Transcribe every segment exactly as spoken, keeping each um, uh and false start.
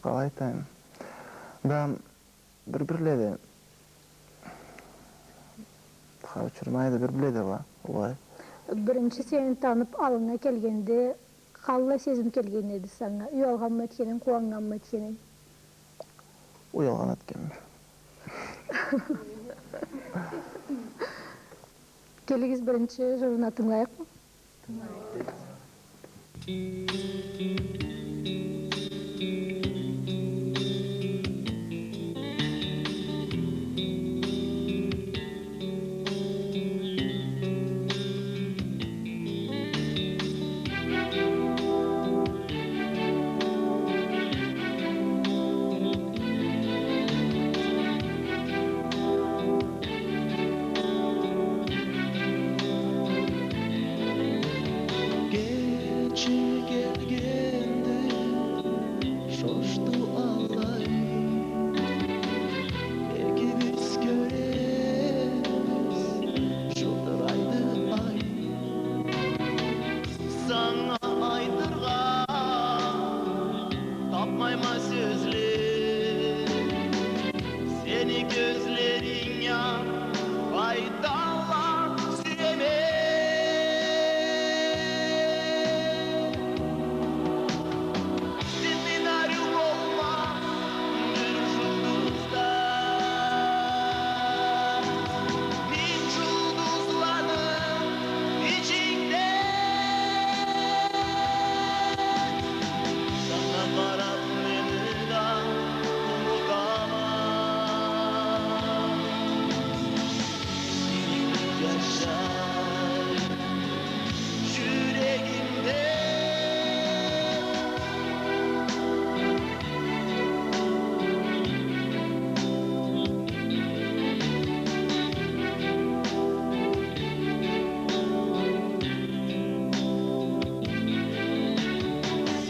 Къалай айтайым? Да, бир-бирледе. Хау, учурмайды, бир-бирледе бла, алай. Биринчи сени танып аллынга келгенде, къаллай сезим келген эди санга? Уялгъанмы этгенинг, къууаннганмы этгенинг? Уялгъан этгенме. Келигиз, биринчи жырын тынгылайыкъмы? Кече келгенде шошду алай, экибиз кёребиз, жылтырайды ай. Санга айтыргъа тапмайма сёзле, сени кёзлеринг я, къайтала сюеме. Сенден ариу болмаз бир жулдуз да. Минг жулдузланы ичинде санга къарап мени да унутама. Сюйюп жашай жюрегимде.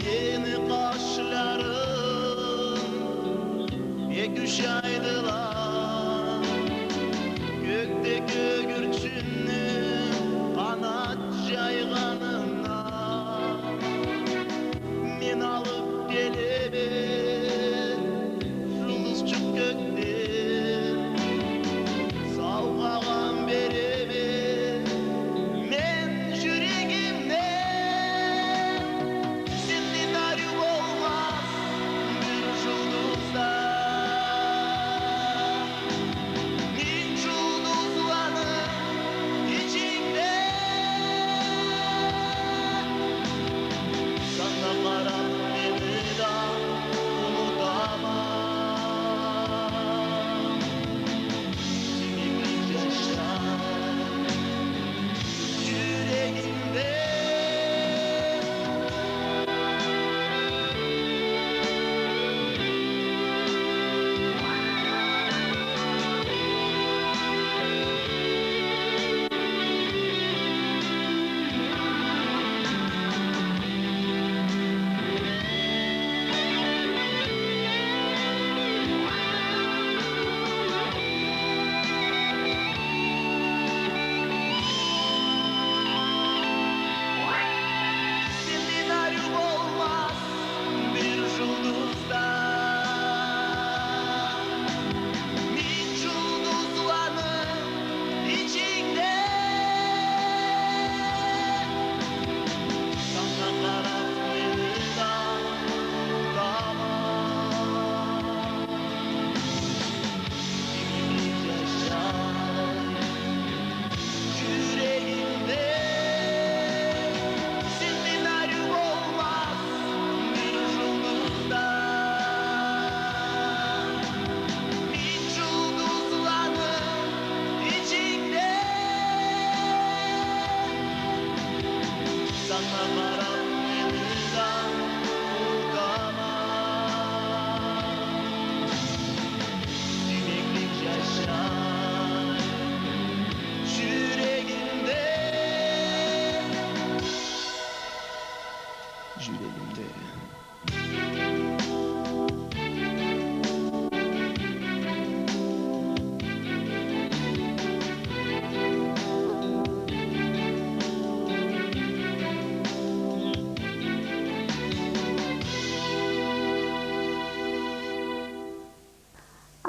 Сени къашларынг бек ушайдыла кёкде кёгюрчюнню къанат жайгъанына. Мен алып келеме жулдузчукъ кёкден, саугъагъа береме мен жюрегимни. Сенден ариу болмаз бир жулдуз да.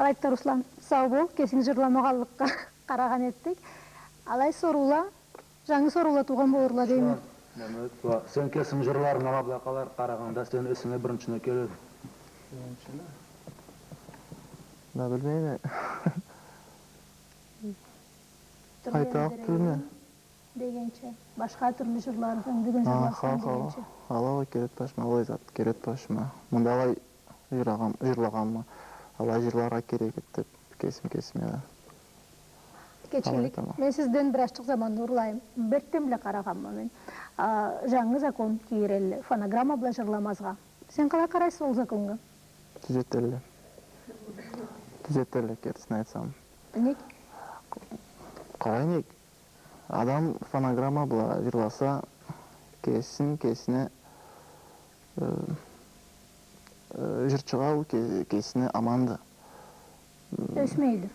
Алайды да, Руслан, сау бол, кесинг жырламагъанлыкъгъа къарагъан этдик. Алай, соруула, жангы соруула туугъан болурла дейме. Руслан, Мемет, уа, сен кесинг жырларынга ма былай къалай къарагъанда, сени эсинге биринчи не келеди? Биринчи не? Да билмейме. Тюрлю айтайыкъ, эндирейим тюрлю дегенча, башха тюрлю жырларыгъыз, бюгюн жырларсам дегенча. Хау, хау. Алай уа келеди башыма, алай зат келеди башыма. Мында алай жырлагъан-, жырлагъанма, алай жырларгъа керек эди деп, кесим кесиме да. Кечгинлик, мен сизден бир азчыкъ заманны урлайым. Бир эртден бла къарагъанма мен. А, жангы закон киргенле, фонограмма бла жырламазгъа. Сен къалай къарайса ол законгъа? Тюзетелле. Тюзетелле, кертисин айтсам. Нек? Къалай нек? Адам фонограмма бла жырласа, кесин кесине, э, э, жырчыгъа ол ке-, кесине аманды. Ёсмейди.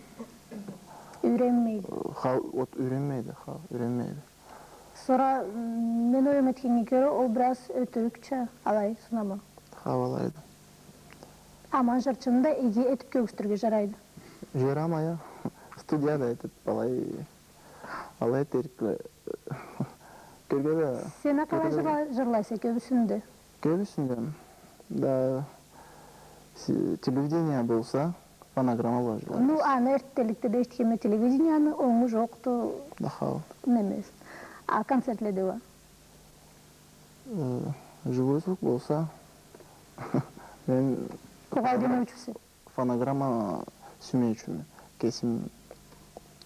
Юйренмейди. Хау, вот юйренмейди, хау, юйренмейди. Сора, м, мен оюм этгеннге кёре, ол бир аз ётюрюкча, алай сунама. Хау, алайды. Аман жырчыны да иги этип кёргюзтюрге жарайды. Жарама, я. Студияда этип, алай, алай этерикле. Кёрге да. Сен а къалай жырла-, жырлайса кёбюсюнде? Кёбюсюнде да, си-, телевидение болса, фонограмма бла жырлайбыз. Ну, аны эртделикде да эшитгенме, телевиденияны онгу жокъду. Да хау. Немес. А концертледе уа? Э, живой звук болса, мен... Къогъал демеучюсю. Фонограмма сюймейчюме. Кесим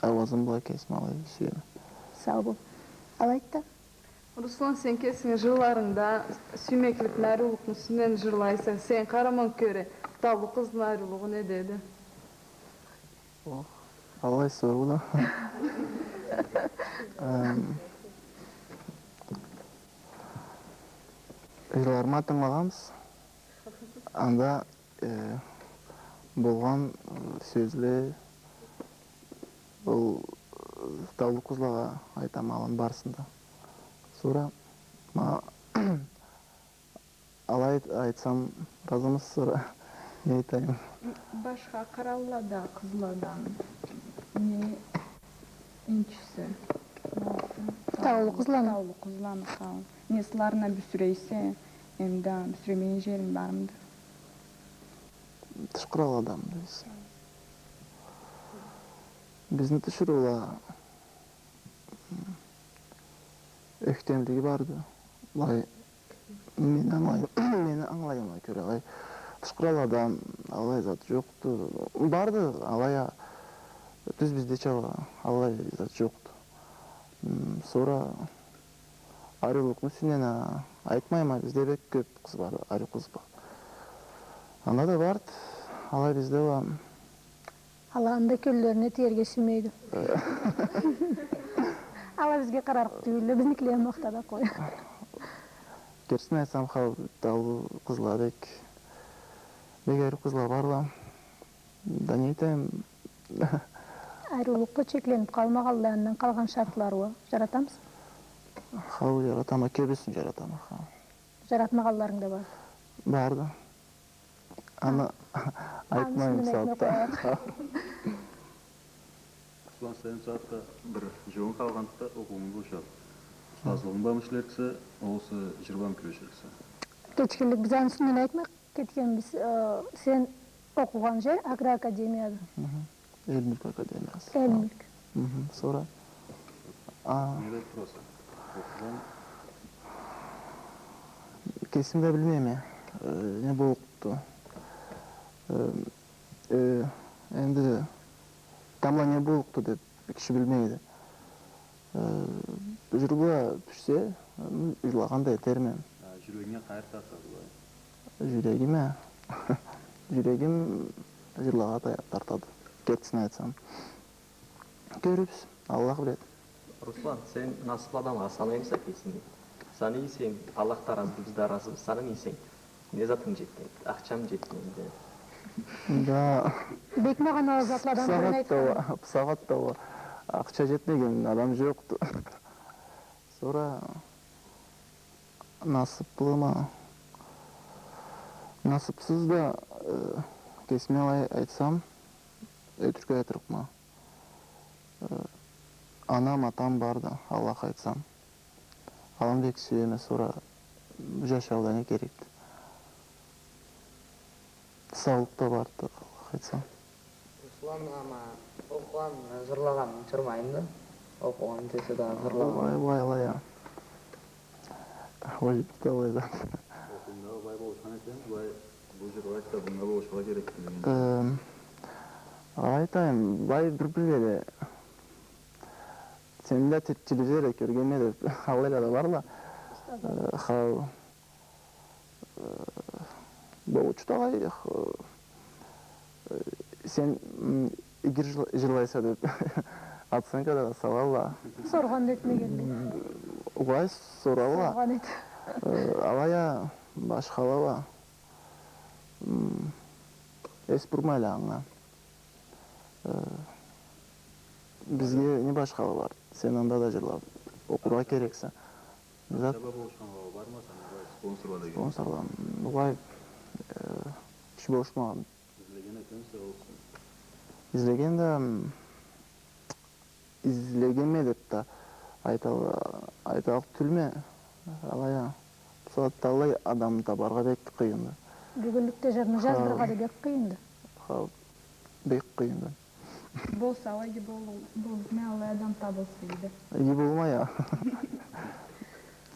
ауазым бла кесим алай сюеме. Сау бол. Алайды да. Руслан, сен кесинг жырларынгда сюймекликни, ариулукъну юсюнден жырлайса. Сен къараманг кёре, таулу къызны ариулугъу неде эди? Ох, аллай соруу да. Эм, жырларыма тынгылагъанбыз. Анда э, болгъан, э, сёзле, ол, э, таулу къызлагъа айтама аланы барысын да. Сора, ма, алай айт-, айтсам, ыразымысыз, сора не айтайым? Башха къыраллада къызладан не энчиси? Таулу къызланы. Таулу къызланы, хау. Не сыларына бюсюрейсе, энди бюсюремеген жеринг бармыды? Тыш къыралладан дейсе. Бизни тиширыула ёхтемлиги барды. Былай, мени ангылай-, мени ангылайыма кёре, алай, тыш къыралладан аллай зат жокъду. Барды, алай а, тюз биздеча аллай зат жокъду. М, сора ариулукъну юсюнден а айтмайма, бизде бек кёп къыз бар, ариу къыз бар. Анда да барды, алай бизде уа. Ала анда кёллерине тиерге сюймейди. Э. Ала бизге къарарыкъ тюйюлле, бизникиле махтада къой. Кертисин айтсам, хау, таулу къызла бек, бек ариу къызла барла. Да не айтайым? Ариулукъгъа чекленип къалмагъанлай, андан къалгъан шартлары уа. Жаратамыса? Хау, жаратама, кёбюсюн жаратама, хау. Жаратмагъанларынг да бар? Барды. Аны айтмайым сагъатда. Руслан, сени сагъатда бир жылынг къалгъанды да, окъуунгу бошап. Устазлыгъынг бла мы ишлериксе, огъесе жыр бла мы кюрешириксе? Кечгинлик, биз аны юсюнден айтмай кетгенбиз. Э, сен окъугъан жер агроакадемияды. Хы-хы. Эл мюлк академиясы. Эл мюлк. Хы-хы. Сора, а, не болуп тураса? Окъугъан? Кесим да билмейме, э, не боллукъду. Э, э, энди тамбла не боллукъду деп киши билмейди. Э, жыр бла тюшсе, м, жырлагъан да этерме. А жюрегинге къайры тартады былай? Жюрегиме? Жюрегим жырлагъа та-, тартады. Кертисин айтсам. Кёрюрбюз, Аллах биледи. Руслан, сен насыплы адамгъа санаймыса кесинги? Санай эсенг, Аллах да ыразы, биз да ыразыбыз, санай эсенг. Не затынг жетген? Ахчамы жетген? Да. Бек магъаналы затладан бирин айтхан. Бусагъатда уа, бусагъатда уа. Ахча жетмеген адам жокъду. Сора насыплымы? Насыпсыз да, э, кесиме алай айтсам, Ётюрюк айтырыкъма. Э, анам, атам барды, Аллах айтса. Аланы бек сюеме, сора жашауда не керекди? Саулукъ да барды, Аллах айтса. Руслан, ама окъугъан, жырлагъан чырмайынды. Окъугъан десе да, жырлагъан. Угъай, угъай, алай а. Ол да алай зат. Окъугъанда алай болушхан экен, алай бу жырлай китабынга болушургъа керекди деген. Эм, алай айтайым, былай бир-бирлери. Сени да тепчилежек, кёргенме деп, алайла да барла. Э, хау. Э, болуучуду алай, э, сен, м, иги жыр-, жырлайса деп оценка да салалла. Соргъан да этмегенле. М, угъай, соралла. Соргъан эт. Э, алай а башхала уа, м, эс бурмайла анга. Э, бизге не башхала бар? Сен анда да жырлап окъургъа керексе. Зат. Акъча бла болушханла бармы сени, алай спонсорла деген? Спонсорла, угъай, э, киши болушмагъан. Излеген экенсе, болсун. Излеген да, м, излегенме деп да айтал-, айталлыкъ тюлме, алай а. Бусагъатда аллай адамны табаргъа бек къыйынды. Бюгюнлюкде жырны жаздырыргъа да бек къыйынды. Хау, бек къыйынды. Болса, алай иги бол-, бол-, не аллай адам табылса эди. Иги болмай а.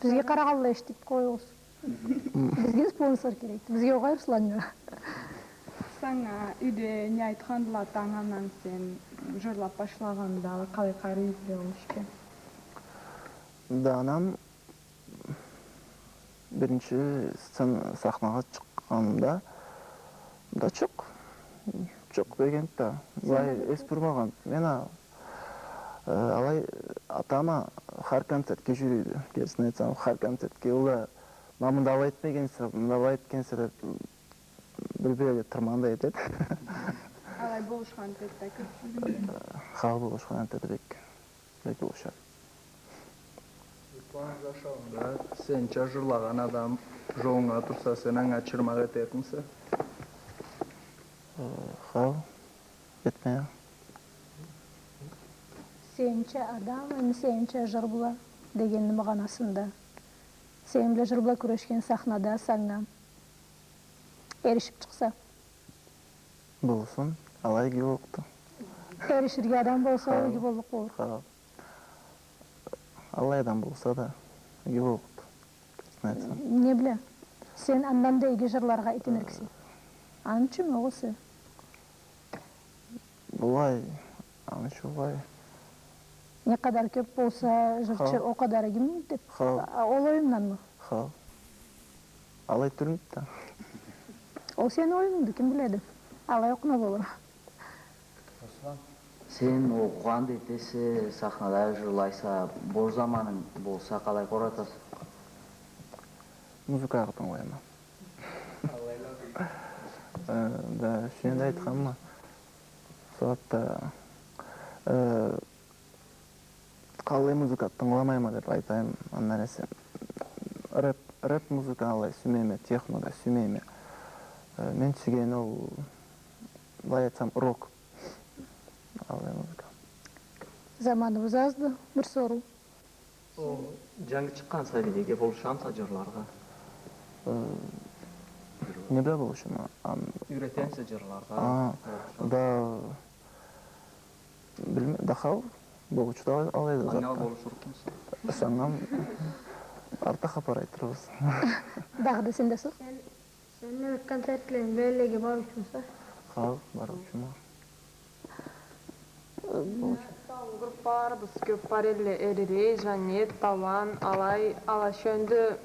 Бизге къарагъанлай эшитип къоюгъуз. Бизге спонсор керекди. Бизге угъай, Русланнга. Санга юйде не айтхандыла, ата-ананг, сен жырлап башлагъанда, къалай къарай эдиле ол ишге? Да, анам биринчи сцен-, сахнагъа чыкъгъанымда, да чыкъ, чыкъ дегенди да, былай эс бурмагъан. Мен а, э, алай, атам а хар концертге жюрюйдю. Кертисин айтсам, хар концертге ол да, ма мында алай этмегенсе, мында алай этгенсе деп, бир-бирлеге тырман да этеди. Алай болушхан этеди да кёп. Хау, болушхан этеди бек. Бек болушады. Руслан, жашауунда сенича жырлагъан адам жолунга турса, сен анга чырмакъ этермисе? Э, хау, этме а. Сенича адам, эм сенича жыр бла дегенни магъанасында. Сен бла жыр бла кюрешген сахнада санга эришип чыкъса. Болсун, алай иги боллукъду. Эриширге адам болса, ол иги боллукъ болур. Хау. Аллай адам болса да, иги боллукъду. Кертисин айтсам. Не бла? Сен андан да иги жырларгъа итинириксе. Аны ючюн огъесе. Былай, аны ючюн былай. Не къадар кёп болса жырчы, о къадар игими деп. Хау. А, ол оюмданмы? Хау. Алай тюлмюдю да. Ол сени оюмунгду, ким биледи. Алай окъуна болур. Руслан. Сен окъугъан да этесе, сахнада жырлайса, бош заманынг болса, къалай къоратаса? Музыкагъа тынгылайма. Э, да, сен да айтханма. Сагъатда, э, къаллай музыка тынгыламайма деп айтайым, андан эсе. Рэп, рэп музыканы алай сюймейме, техно да сюймейме. Э, мен сюйгени ол, былай айтсам, рок. Аллай музыка. Заманыбыз азды, бир соруу. Ол жангы чыкъгъан сабийлеге болушамыса жырларгъа? Э, не бла болушама? Ам, юйретемисе жырларгъа? А, болушамыса? Да, билме-, да хау, болуучуду да алайда зат. Санга болушурукъмуса? Сангам артда хапар айтырбыз. Дагъыда сен да сор. Сен, сен не концертлерингде эллеге барыучумуса? Хау, барыучума. Группаларыбыз кёп бар элле, Эрирей, Жаннет, Тауан, алай, ала шёндю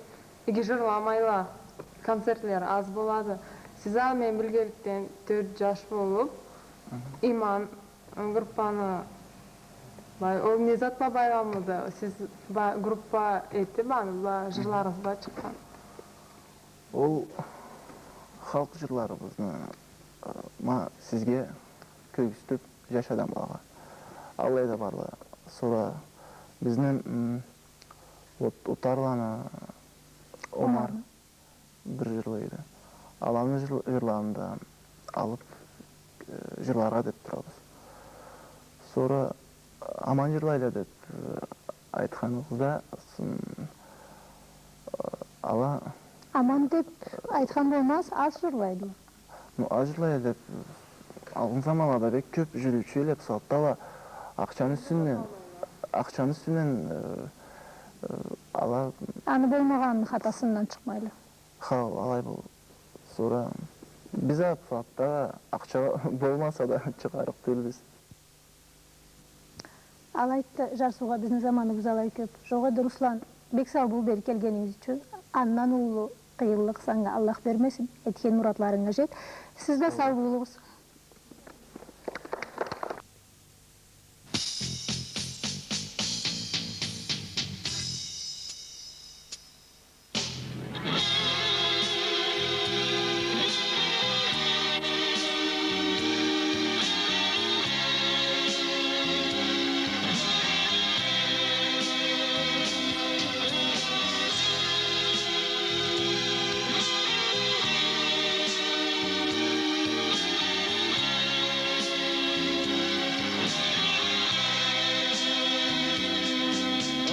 иги жырламайла, концертлери аз болады. Сиз а мен билгенликден тёрт жаш болуп, Иман группаны, бай-, ол не затла байрамыды? Сиз ба-, группа этип, аны бла жырларыгъыз бла чыкъгъан. Ол халкъ жырларыбызны, э, ма сизге кёргюзтюп, жаш адамлагъа. Аллай да барла. Сора бизни, м, вот, Утарланы Омар бир жырлайды. Аланы жыр-, жырларын да алып, э, жырларгъа деп турабыз. Сора аман жырлайла деп, э, айтханыгъызда, сын, э, ала... Аман деп айтхан болмаз, аз жырлайла. Ну, аз жырлайла деп, алгъын заманлада бек кёп жюрюучю эле, бусагъатда ала ахчаны юсюнден, ахчаны юсюнден, э, э, ала... Аны болмагъаныны хатасындан чыкъмайла. Хау, алай бол. Сора биз а бусагъатда ахча болмаса да чыгъарыкъ тюйюлбюз. Алайды да, жарсыугъа бизни заманыбыз алай кёп. Жокъ эди, Руслан, бек сау бол бери келгенинг ючюн. Андан уллу къыйынлыкъ санга Аллах бермесин. Этген муратларынга жет. Сиз да сау болугъуз.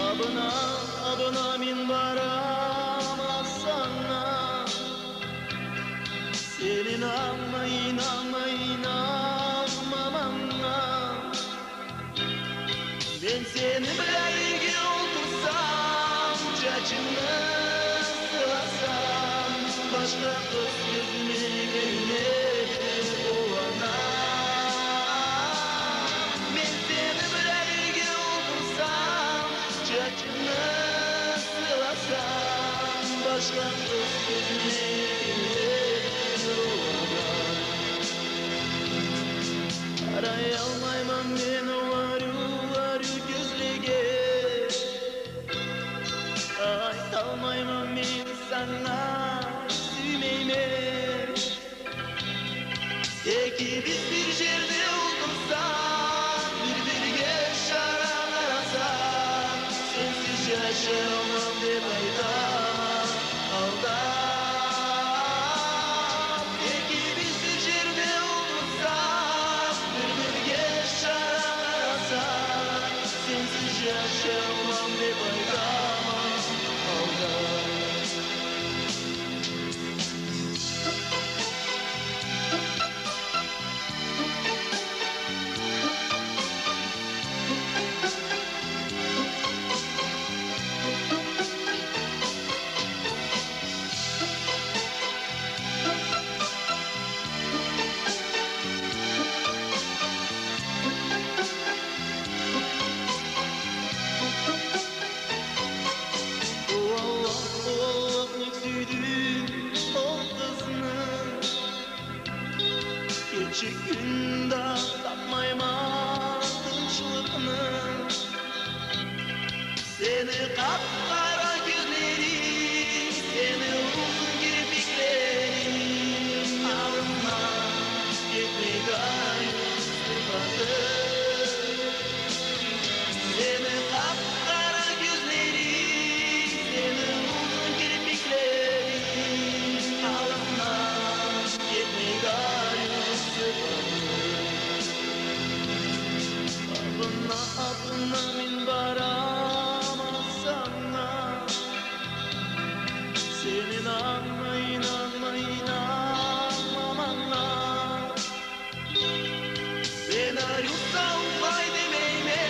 Абына, абына мен барама санга. Сен ийнанма, ийнанма, ийнанма манга. Мен сени бла бирге олтурсам, чачынгы сыласам, башха къыз кёзюме кёрюнеди ол анга. Мен сени бла бирге олтурсам, чачынгы сыласам, башха къыз кёзюме кёрюнеди ол анга. Къараялмайман мен ол ариу, ариу кёзлеге. Айталмайман мен санга сюймейме. Экибиз бир жерде олтурсакъ, бир-бирге шара къарасакъ, сенсиз жашалмам деп айтама. Алда, экибиз бир жерде олтурсакъ, бир-бирге шара къарасакъ, сенсиз жашалмам деп айтама. Алда. О Аллах, о Аллах, не сюйдюм ол къызны. Кече-кюн да тапмайма тынчлыкъны. Сени къап-къара кёзлеринг, сени узун кирпиклеринг, алынмай кетмейди ариу сыфатынг. Сени къап-къара кёзлеринг, сени узун кирпиклеринг, алынмай кетмейди ариу сыфатынг. Абына, абына мен барама санга. Сен ийнанма, ийнанма, ийнанма манга. Мен ариу саулай демейме,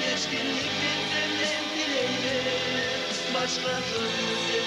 кечгинлик мен сенден тилейме, башха кызны сен